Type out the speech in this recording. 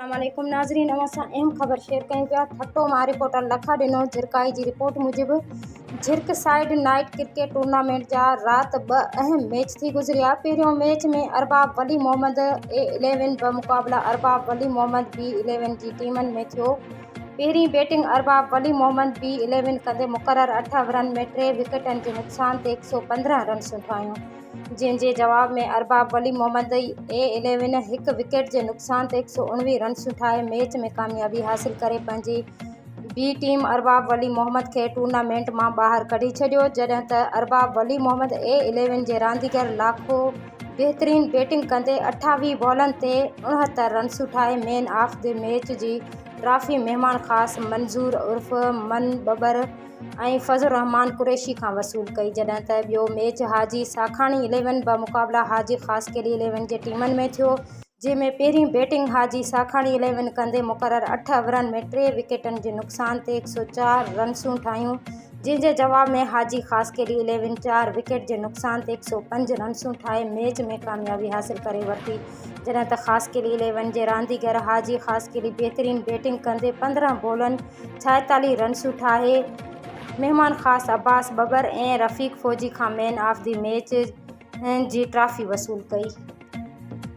السلام عليڪم ناظرين اوهان سان اهم خبر شيئر ڪيون پيا ٺٽو مان رپورٽر لکا ڏنو جھرڪائي جي رپورٽ موجب Jhirk side night cricket tournament جا رات ٻه اهم ميچ ٿي گذريا پهريون match ۾ Arbab Wali Muhammad A eleven بمقابلا ارباب ولي محمد بي اليون جي ٽيمن ۾ ٿيو پهرين batting Arbab Wali Muhammad B eleven ڪندي مقرر اٺ اوورن ۾ ٽي وڪيٽن جي نقصان تي 115 رنسون ٺاهيون جنهن جي جواب ۾ ارباب ولي محمد اي اليون هڪ وڪيٽ جي نقصان تي 119 رنسون ٺاهي ميچ ۾ ڪاميابي حاصل ڪري پنهنجي بي ٽيم ارباب ولي محمد کي ٽورنامينٽ مان ٻاهر ڪڍي ڇڏيو جڏهن ته ارباب ولي محمد اي اليون جي رانديگر لاکو بهترين بيٽنگ ڪندي 28 بالن تي 69 رنسون ٺاهي مين آف the match جي ٽرافي مهمان خاص منظور عرف من ٻٻر ۽ فضل الرحمان قريشي کان وصول ڪئي جڏهن ته ٻيو ميچ حاجي ساکاڻي اليون بمقابلا حاجي خاصخيلي اليون جي ٽيمن ۾ ٿيو جنهن ۾ پهرين بيٽنگ حاجي ساکاڻي اليون ڪندي مقرر اٺ اوورن ۾ ٽي وڪيٽن جي نقصان تي 104 رنسون ٺاهيون جنهن جي جواب ۾ حاجي خاصخيلي اليون چار وڪيٽ جي نقصان تي 105 رنسون ٺاهي ميچ ۾ ڪاميابي حاصل ڪري ورتي جڏهن ته خاصخيلي اليون جي رانديگر حاجي خاصخيلي بهترين بيٽنگ ڪندي 15 بالن 46 رنسون ٺاهي مهمان خاص عباس ٻٻر ۽ رفيق فوجي کان مين آف the match جي ٽرافي وصول ڪئي.